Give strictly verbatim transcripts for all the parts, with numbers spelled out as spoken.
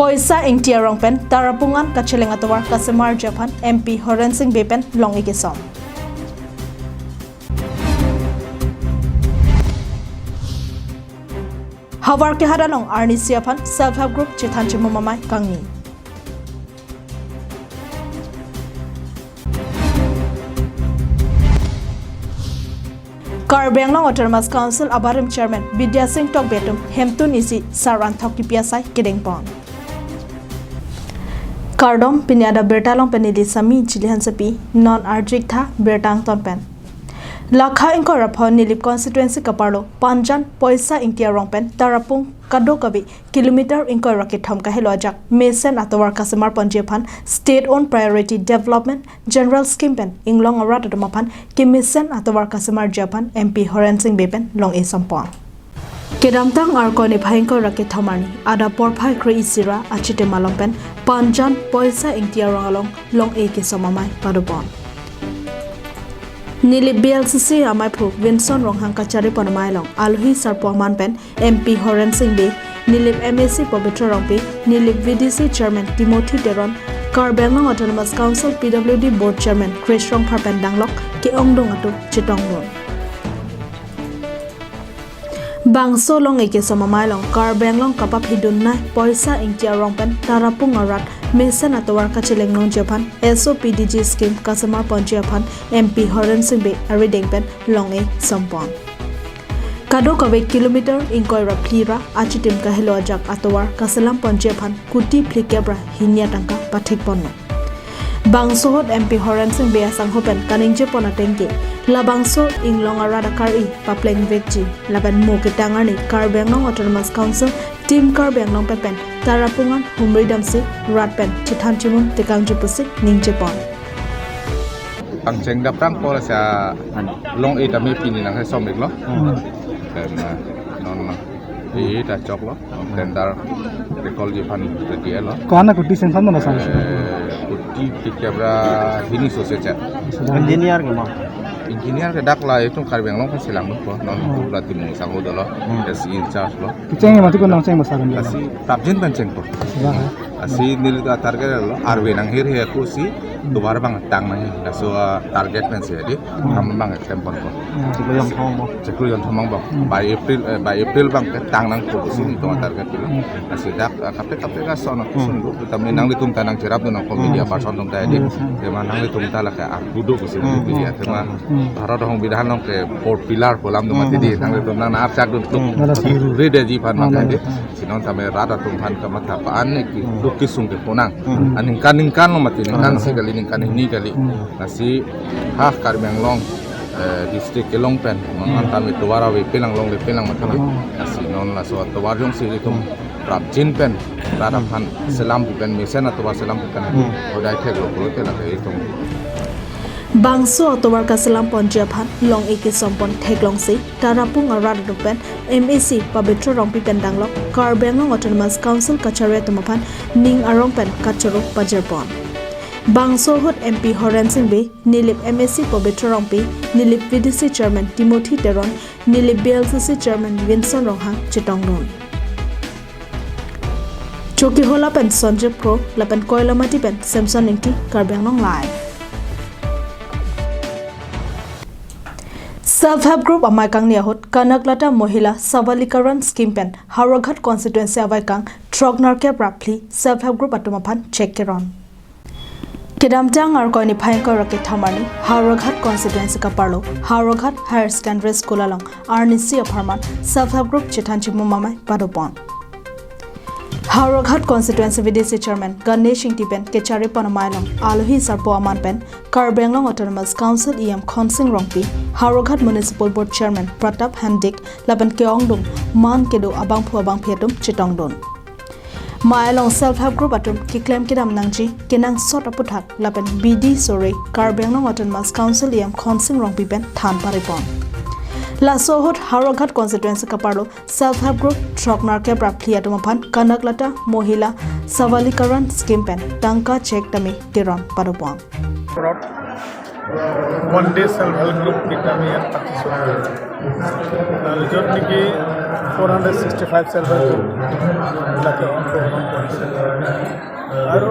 Poisa Ingti arong pen Tarapung an kacheleng atovar kasemarji aphan M P Horen Sing Bey pen long-e kesom. Havarkehat along arnisi aphan Self Help Group chethan chimum amei kangni. Karbi Anglong Autonomous Council abarim Chairman Bidya Sing Tokbi atum hemtun isi sar anthok kipi asai kedengpon. Kardom, pini adap birta along pen neli Sami Chilihan Sepi, non arjik tha birta angton pen. Lakha ingkoi ra pho Nilip constituency kaparlo Panjan Poisa Ingti arong pen Tarapung kadokave kilometer ingkoi ra kethom kahelo ajak mesen atovar kasemar ponji aphan State Owned Priority Development General Scheme pen inglong arat atum aphan kemesen atovar kasemarji aphan M P Horen Sing Bey pen long-e sompon. Kedamtang Arkoi niphai ingkoi ra kethom arni adap porphai kre isi ra achitim along pen Panjan Poisa Ingti arong along long-e kesom amei padopon. Nilip B L C C ameiphu Vinson Ronghang kacharipon amei along alohi sarpo aman pen M P Horen Sing Bey, Nilip M A C Pabitra Rongpi, Nilip V D C Chairman Timothy Teron, Karbi Anglong Autonomous Council P W D Board Chairman Krish Rongphar pen danglok ke-ongdung atum chetongdun. Bangso long-e kesom amei along Karbi Anglong kapaphidun nai Poisa Ingti arong pen Tarapung arat mesen atovar kacheleng nangji aphan S O P D G scheme kasemar ponji aphan M P Horen Sing Bey arideng pen long-e sompon. Kadokave kilometer ingkoi ra phli ra achitim kahelo ajak atovar kaselam ponji aphan kuti phlikep ra hini atangka pathik ponlo. Bangso ahut M P Horen Sing Bey asangho pen kaningje pon ateng ke, labangso inglong arat akari papleng vekji lapen mo ketang arni Karbi Anglong Autonomous Council Team Karbi Anglong pen pen Tarapung an humri damsi rat pen chethan chimum tekangji pusi ningje pon. Pangcheng dap tang pol sa long-e tame pini nang he somik lo. Hmm. Then, uh, non, non. Ih, ta choklo. Tender recall ji aphan ready lo. Ko-an akuti sanction mana sang? Eh, kuti phlikep ra hini sose cha. Engineer ke ma? Engineer ke dak la itum Karbi Anglong kan selam ko. Non Hmm. tu la tim sang dolo. Hmm. S E in charge lo. Kecheng mati ko nangcheng basa kan? Lasi prapjin pen chengpo. Wah. Lasi neli ta target lo, arve nanghir he ako si, Hmm. tovar abang tang nang. Laso, ah, target pen si adi, Hmm. kam abang attempt ponpo. Hmm. Chiklo jongthom mo. Chiklo jongthom abang. Hmm. By April, eh, by April abang ke tang nangpo si Hmm. nelitum target pilo. Hmm. Lasi dak, ah, kaprek kaprek ason Hmm. ason do. Tame nanglitum ta nangcherapdun nangpo Hmm. media person atum ta adi. Yes, hmm. Tema nanglitum ta lake arpu do pusi Hmm. media. Tema Hmm. Bharat ahong bidhan along ke four pillar pu alam do Hmm. mati di. Hmm. Nanglitum nang archakdun tuk. Hmm. Rure de ji aphan Hmm. mati di. Hmm. Si non tame rat atum aphan kamatha pa-an ne ke Hmm. duk kesung ke ponang. Hmm. Aningkan ningkan lo mati, ningkan Hmm. isi kali, ningkan hini kali. Hmm. Lasi ha Karbi Anglong, eh, district kelong pen, non Hmm. tame tovar ave pelang longle pelang mati. Hmm. Lasi non laso tovar jongsi itum Hmm. prapjin pen, rat Hmm. aphan selam pen, mesen atovar selam pen. Hmm. Hodai theklo pulote lake itum. Bangso atovar kaselam ponji aphan long-e kesom pon theklongsi Tarapung arat atum pen M A C Pabitra Rongpi pen danglok Karbi Anglong Autonomous Council kachari atum aphan ning arong pen kachoro pajirpon. Bangso ahut M P Horen Sing Bey, Nilip M A C Pabitra Rongpi, Nilip V D C Chairman Timothy Teron, Nilip B L C C Chairman Vinson Ronghang chetongdun. Chokihola pen Sanjib Kro, lapen Koilamati pen Samson Ingti, Karbi Anglong Live. Self Help Group amei kangni ahut Kanaklata Mohila Sabalikaran Scheme pen Howraghat Constituency avaikang throk nerkep ra phli Self Help Group atum aphan cheque keron. Kedamtang Arkoi niphai ingkoi ra kethom arni Howraghat Constituency kaparlo Howraghat Higher Secondary School along arnisi apharman Self Help Group chethan chimum amei padopon. Howraghat Constituency V D C Chairman Ganesh Ingti pen kecharipon amei along alohi sarpo aman pen Karbi Anglong Autonomous Council E M Khonsing Rongpi, Howraghat Municipal Board Chairman Pratap Handique lapen ke-ongdung man kedo abangphu abangphi atum chetongdun. Mei along Self Help Group atum keklem kedam nangji kenangsot aputhak lapen bidi sore Karbi Anglong Autonomous Council E M Khonsing Rongpi pen than paripon. Laso ahut Howraghat Constituency kaparlo Self Help Group throk nerkep ra phli atum aphan Kanaklata Mohila Sabalikaran Scheme pen tangka cheque tame keron padopon. Road one day self help group কেইটা আমি ইয়াত পাতিছোঁ। আৰু য'ত নেকি four hundred sixty five self help গ্ৰুপবিলাকে অংশগ্ৰহণ কৰিছে। আৰু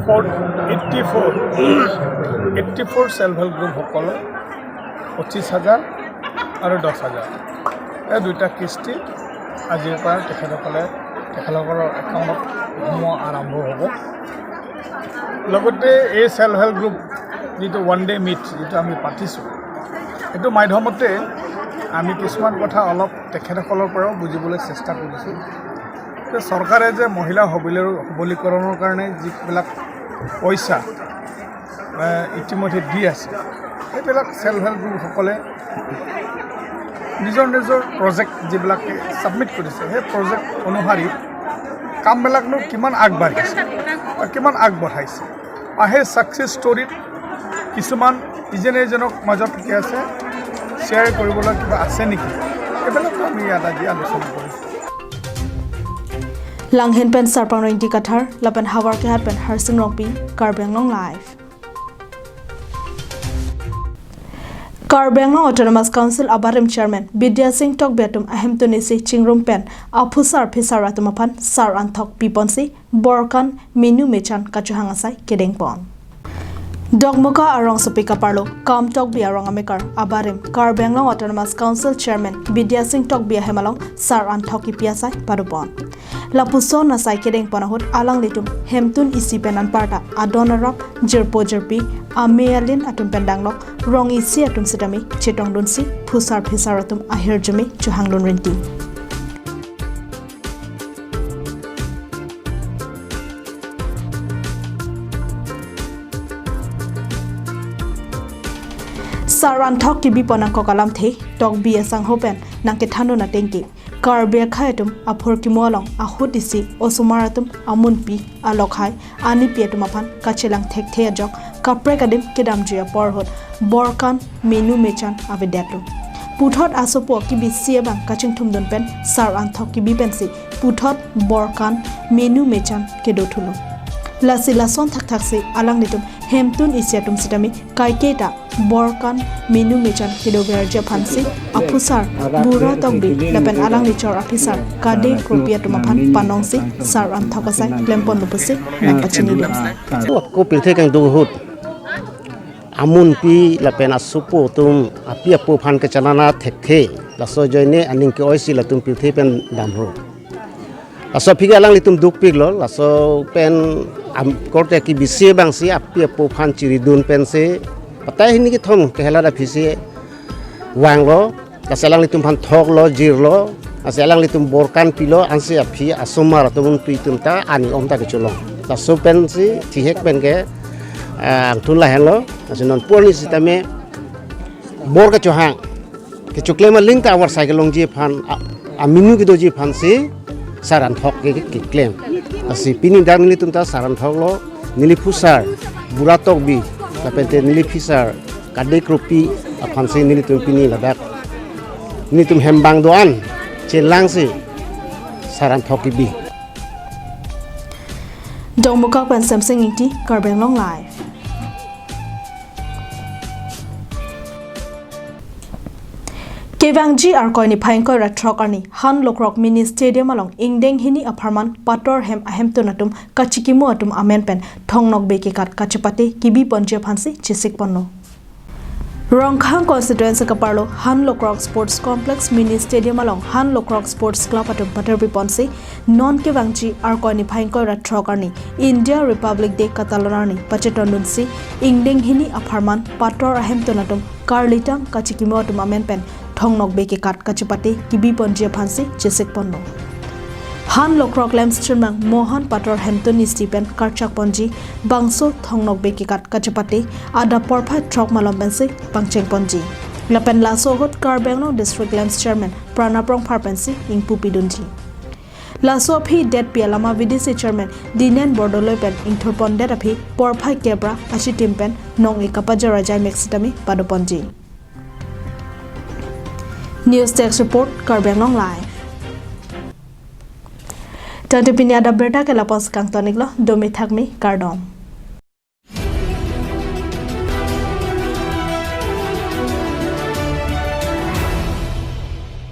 four eighty four eighty four self help গ্ৰুপসকলে পঁচিছ হাজাৰ আৰু দহ হাজাৰ, এই দুইটা কিস্তি আজিৰ পৰা তেখেতসকলে তেখেতসকলৰ একাউণ্টত সোমোৱা আৰম্ভ হ'ব। লগতে এই চেল্ফ হেল্প গ্ৰুপ যিটো ওৱান ডে মিট যিটো আমি পাতিছোঁ, এইটো মাধ্যমতে আমি কিছুমান কথা অলপ তেখেতসকলৰ পৰাও বুজিবলৈ চেষ্টা কৰিছোঁ যে চৰকাৰে যে মহিলা সবলীৰ-, সবলীকৰণৰ কাৰণে যিবিলাক পইচা, এ, ইতিমধ্যে দি আছে, সেইবিলাক চেল্ফ হেল্প গ্ৰুপসকলে নিজৰ নিজৰ প্ৰজেক্ট যিবিলাকে ছাবমিট কৰিছে, সেই প্ৰজেক্ট অনুসৰি কামবিলাকনো কিমান আগবাঢ়িছে বা কিমান আগবঢ়াইছে, আৰু সেই ছাকচেছ ষ্টৰিত কিছুমান ইজনে ইজনৰ মাজত কি আছে, শ্বেয়াৰ কৰিবলৈ কিবা আছে নেকি, এইবিলাকো আমি ইয়াত আজি আলোচনা কৰিছোঁ। Langhin pen Sarpang Rengti Kathar, lapen Howraghat pen Harsing Rongpi, Karbi Anglong Live. Karbi Anglong Autonomous Council abarim Chairman Bidya Sing Tokbi atum ahemtun isi chingrum pen aphusar phisar atum aphan sar anthok piponsi borkan menu mechan kachohang asai kedengpon. Dokmoka arongsopi kaparlo Kam Tokbi arong amekar abarim Karbi Anglong Autonomous Council Chairman Bidya Sing Tokbi ahem along sar anthok kipi asai padopon. Lapuson asai kedengpon ahut alanglitum hemtun isi pen anparta adon arap, jirpo jirpi, ame alin atum pen danglok rong isi atum sitame chetongdunsi phusar phisar atum ahirjume chohangdun rinti. Sar anthok kibipon angkok alamthe Tokbi asangho pen nangkethandun atengke Karbi akhei atum aphurkimo along ahut isi osomar atum amunpi, alokhai, anipi atum aphan kachelang thekthe ajok kaprek adim kedamjui apor ahut borkan menu mechan avedetlo. Puthot asopo kibisi abang kachingthumdun pen sar anthok kibi pensi puthot borkan menu mechan kedothulo. Lasi lason thakthaksi alanglitum hemtun isi atum sitame kaiketa borkan menu mechan kedoverji aphansi aphusar Bura Tokbi lapen alangli chor aphisar Kade Kropi atum aphan panongsi sar anthok asai klemponlo pusi nangpachinidun. Ako pirthe kangdung ahut amunpi lapen asopo atum api apo aphan kachelana thekthe, laso ajoine aning ke-oisi latum pirthe pen damro. Laso aphi ke alanglitum dukpiklo, laso pen am-, korte kibisi abangsi api apo aphan chiridun pensi patai hini kethom kehelat aphisi vanglo, lasi alanglitum aphan thoklo, jirlo, lasi alanglitum borkan pilo, ansi aphi asomar atum amunpi atum ta ani om ta kecholong. Laso pensi thihek pen ke, ah, angthun lahenlo, lasi non pu arni sitame bor kachohang kechoklem aling ta avar cycle longji aphan a-, amenu kedoji aphansi sar anthok ke, ke, keklem. Lasi pini dak nelitum ta sar anthoklo, neli phusar Bura Tokbi lapen te neli phisar Kade Kropi aphansi nelitum pini ladak nelitum hembang do-an chelangsi sar anthok kibi. Dongmukak pen Samsing Ingti, Karbi Anglong Live. Kevangji Arkoi niphai ingkoi ra throk arni Han Lukrok Mini Stadium along ingdeng hini apharman pator hem ahemtun atum kachikimo atum amen pen thongnokbe kekat kachepate kibi ponji aphansi chesik ponlo. Rongkhang constituency kaparlo Han Lukrok Sports Complex Mini Stadium along Han Lukrok Sports Club atum paterpi ponsi non kevangji Arkoi niphai ingkoi ra throk arni India Republic Day katalon arni pachetondunsi ingdeng hini apharman pator ahemtun atum karlitang kachikimo atum amen pen thongnokbe kekat kachepate kibi ponji aphansi chesik ponlo. Han Lukrok Lamps Chirmang Mohan pator hemtun isi pen karchak ponji bangso thongnokbe kekat kachepate adap porphai throk malom pensi pangcheng ponji. Lapen laso ahut Karbi Anglong District Lamps Chairman Pranab Rongphar pensi ingpu pidunji. Laso aphi detpi alama V D C Chairman Dinen Bordoloi pen ingthurpondet aphi porphai kep ra achitim pen nong-e kapajar ajai mek sitame padoponji. News Desk Report, Karbi Anglong Live. Tangte pini adap birta ke lapuson kangtoniklo, dome thakme, kardom.